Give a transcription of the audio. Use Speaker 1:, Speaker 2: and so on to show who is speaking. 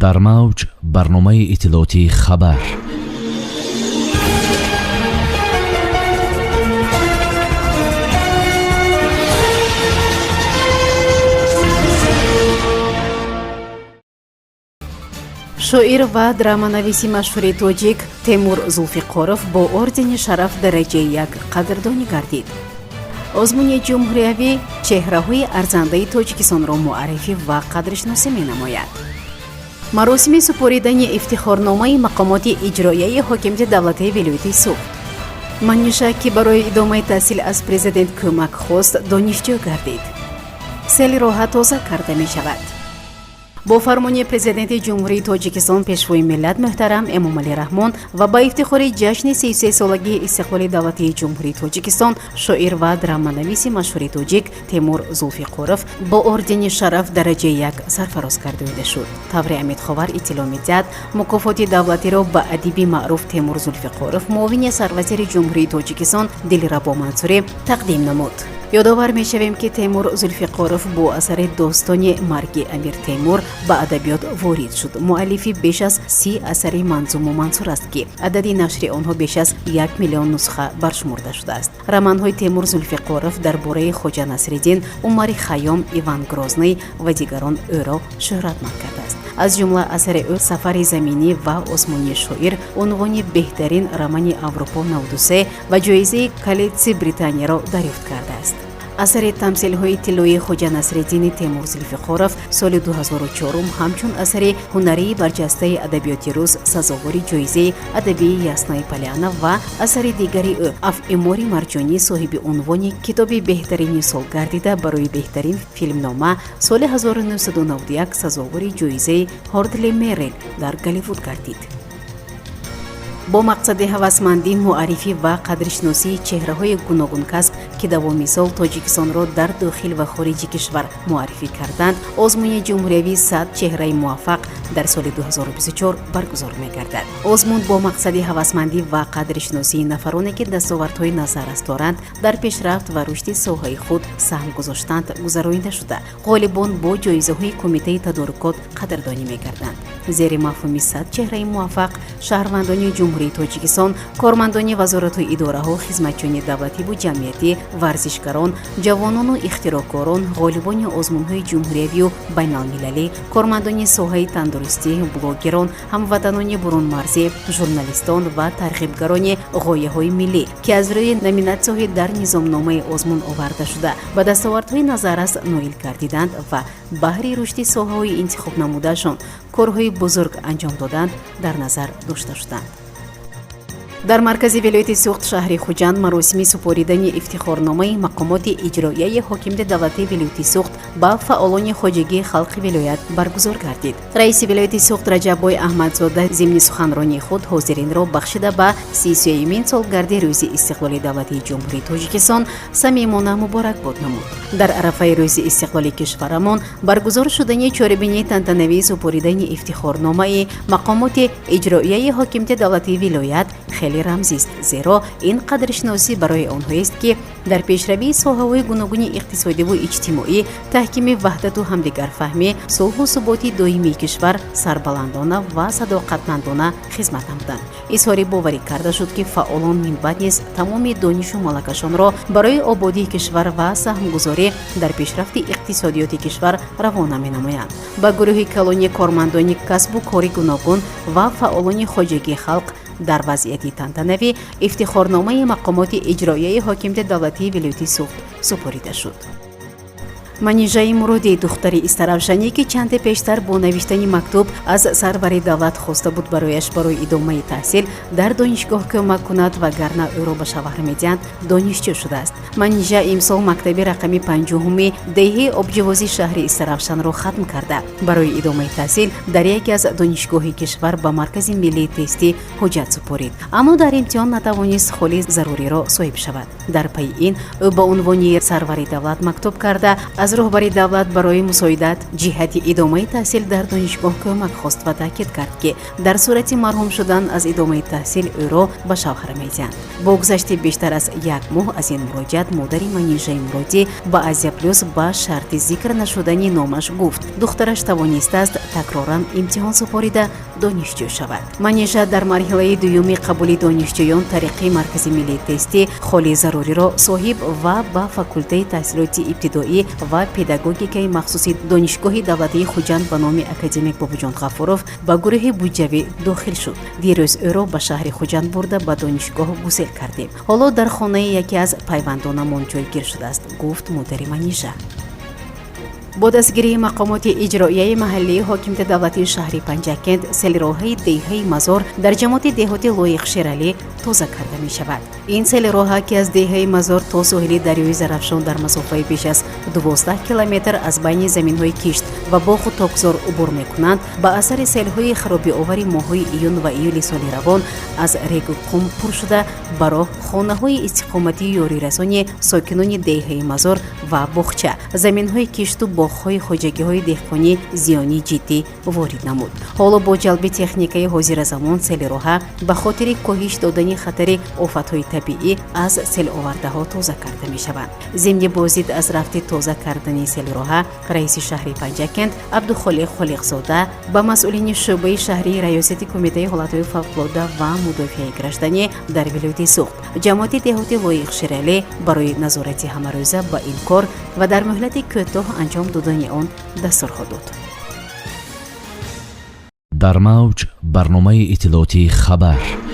Speaker 1: Дар мавҷ барномаи иттилоотии «Хабар».
Speaker 2: Шоир ва драманависи машҳури тоҷик Темур Зулфиқоров бо ордени Шараф дараҷаи як қадрдонӣ гардид. Озмуни ҷумҳуриявӣ чеҳраҳои арзандаи Тоҷикистонро муаррифӣ ва қадршиносӣ менамояд. Маросими супоридани ифтихорномаи мақомоти иҷроияи ҳокимияти давлатии вилояти Суғд. Маниша, ки барои идомаи таҳсил аз президент кӯмак хост, донишҷӯ гардид. Сели роҳа тоза карда мешавад. Бо фармони Президенти Ҷумҳурии Тоҷикистон, Пешвои миллат муҳтарам Эмомалӣ Раҳмон ва ба ифтихори ҷашни 33-солагии истиқлоли давлатии Ҷумҳурии Тоҷикистон шоир ва драманависи машҳури тоҷик Темур Зулфиқоров бо ордени Шараф дараҷаи як сарфароз гардонида шуд. Тавре Амидховар иттилоъ медиҳад, мукофоти давлатиро ба адиби маъруф Темур Зулфиқоров муовини сарвазири Ҷумҳурии Тоҷикистон Дилрабо Мансурӣ тақдим намуд. Ёдовар мешавем, ки Темур Зулфиқоров бо асари достони Марги Амир Темур ба адабиёт ворид шуд. Муаллифи беш аз 30 асари манзуму мансур аст, ки адади нашри онҳо беш аз 1 миллион нусха баршумурда шудааст. Романҳои Темур Зулфиқоров дар бораи Хоҷа Насриддин, Умари Хайём, Иван Грозный ва дигарон ӯро шӯҳратманд кардааст. Аз ҷумла асари ӯ «Сафари заминӣ ва осмонии шоир» унвони беҳтарин романи Аврупо 93 ва ҷоизаи Калитси Британияро дарёфт кардааст. Асари «Тамсилҳои тиллоии Хоҷа Насриддини Темур Зулфиқоров» соли 2004 ҳамчун асари ҳунарии барҷастаи адабиёти рус сазовори ҷоизаи адабии Ясная Поляна ва асари дигари ӯ «Афъи Мори Марҷонӣ» соҳиби унвони китоби беҳтарини сол гардида, барои беҳтарин филмнома соли 1991 сазовори ҷоизаи Ҳордли Мерел дар Голливуд гардид. Бо мақсади ҳавасмандӣ, муаррифӣ ва қадршиносии чеҳраҳои гуногункасб, ки давоми сол Тоҷикистонро дар дохил ва хориҷи кишвар муаррифӣ карданд, озмуни ҷумҳуриявии «100 чеҳраи муваффақ» дар соли 2024 баргузор мегардад. Озмун бо мақсади ҳавасмандӣ ва қадршиносии нафароне, ки дастовардҳои назаррас доранд, дар пешрафт ва рушди соҳаи худ саҳм гузоштанд, гузаронида шуда, ғолибон бо ҷоизаҳои кумитаи тадорукот қадрдонӣ мегарданд. Зери мафҳуми «100 чеҳраи муваффақ» шаҳрвандони Ҷумҳурии Тоҷикистон, кормандони вазорату идораҳо, хизматчиёни давлативу ҷамъиятӣ, варзишгарон, ҷавонону ихтироъкорон, ғолибони озмунҳои ҷумҳуриявию байналмилалӣ, кормандони соҳаи тандурустӣ, блогерон, ҳамватанони бурунмарзӣ, журналистон ва тарғибгарони ғояҳои миллӣ, ки аз рӯи номинатсияҳои дар низомномаи озмун оварда шуда, ба дастовардҳои назаррас ноил гардиданд ва баҳри рушди соҳаҳои интихобнамудаашон корҳои бузург анҷом доданд, дар назар дошта шуданд. Дар маркази вилояти Суғд, шаҳри Хуҷанд, маросими супоридани ифтихорномаи мақомоти иҷроияи ҳокимияти давлатии вилояти Суғд ба фаъолони хоҷагии халқи вилоят баргузор гардид. Раиси вилояти Суғд Раҷаббой Аҳмадзода зимни суханронии худ ҳозиринро бахшида ба 33-юмин солгарди Рӯзи истиқлоли давлатии Ҷумҳурии Тоҷикистон самимона муборакбод намуд. Дар арафаи Рӯзи истиқлоли кишварамон баргузор шудани чорабинии тантанавии супоридани ифтихорномаи мақомоти иҷроияи ҳокимияти давлатии вилоят хеле рамзист, зеро ин қадршиносӣ барои онҳоест, ки дар пешравии соҳаҳои гуногуни иқтисодиву иҷтимоӣ, таҳкими ваҳдату ҳамдигарфаҳмӣ, сулҳу суботи доимии кишвар сарбаландона ва садоқатмандона хизмат намуданд. Изҳори боварӣ карда шуд, ки фаъолон минбаъд низ тамоми донишу малакашонро барои ободии кишвар ва саҳмгузорӣ дар пешрафти иқтисодиёти кишвар равона менамоянд. Ба гурӯҳи калони кормандони касбу кори гуногун ва фаъолони хоҷагии халқ дар вазъияти тантанавӣ ифтихорномаи мақомоти иҷроияи ҳокимияти давлатии вилояти Суғд супорида шуд. Манижаи Муродӣ, духтари истаравшанӣ, ки чанде пештар бо навиштани мактуб аз сарвари давлат хоста буд барояш барои идомаи таҳсил дар донишгоҳ кӯмак кунад, вагарна ӯро ба шавҳар медиҳанд, донишҷӯ шудааст. Манижа имсол мактаби рақами панҷуҳуми деҳи Обҷивози шаҳри Истаравшанро хатм карда, барои идомаи таҳсил дар яке аз донишгоҳи кишвар ба Маркази миллии тестӣ ҳуҷҷат супорид, аммо дар имтиҳон натавонист холи заруриро соҳиб шавад. Дар пайи ин ӯ ба унвони сарвари давлат мактуб карда, аз Аз роҳбари давлат барои мусоидат ҷиҳати идомаи таҳсил дар донишгоҳ кӯмак хост ва таъкид кард, ки дар сурати марҳум шудан аз идомаи таҳсил ӯро ба шавҳар медиҳанд. Бо гузашти бештар аз як моҳ аз ин муроҷиат, модари Манижаи Муродӣ ба Азия Плюс ба шарти зикр нашудани номаш гуфт, духтараш тавонистааст такроран имтиҳон супорида, донишҷӯ шавад. Манижа дар марҳилаи дуюми қабули донишҷӯён тариқи Маркази миллии тестӣ холи заруриро соҳиб ва ба факултаи таҳсилоти ибтидоӣ ва педагогикаи махсуси Донишгоҳи давлатии Хуҷанд ба номи академик Бобоҷон Ғафуров ба гурӯҳи буҷавӣ дохил шуд. Дирӯз ӯро ба шаҳри Хуҷанд бурда, ба донишгоҳ гусел кардем. Ҳоло дар хонаи яке аз пайвандонамон ҷойгир шудааст, гуфт модари Манижа. Бо дастгирии мақомоти иҷроияи маҳаллии ҳокимияти давлатии шаҳри Панҷакент селроҳаи деҳаи Мазор дар ҷамоати деҳоти Лоиқ Шералӣ тоза карда мешавад. Ин селроҳа, ки аз деҳаи Мазор то соҳили дарёи Зарафшон дар масофаи беш аз 12 километр аз байни заминҳои кишт ва боғу токзор убур мекунанд, ба асари селҳои харобиовари моҳҳои июн ва июли соли равон аз регу қум пур шуда, ба роҳ, хонаҳои истиқоматии ёрирасони сокинони деҳаи Мазор ва боғча, заминҳои кишту боғҳои хоҷагиҳои деҳқонӣ зиёни ҷиддӣ ворид намуд. Ҳоло бо ҷалби техникаи ҳозиразамон селроҳа ба хотири коҳиш додани хатари офатҳои табиӣ аз селовардаҳо тоза карда мешаванд. Зимни боздид аз рафти тоза кардани селроҳа раиси шаҳри Панҷакент Абдухолиқ Холиқзода ба масъулини шӯъбаи шаҳрии Раёсати Кумитаи ҳолатҳои фавқулода ва мудофиаи гражданӣ дар вилояти Суғд, ҷамоати деҳоти Лоиқ Шералӣ барои назорати ҳамарӯза ба ин кор ва дар муҳлати кӯтоҳ анҷом додани он дастурҳо дод.
Speaker 1: Дар мавҷ барномаи иттилоотии «Хабар».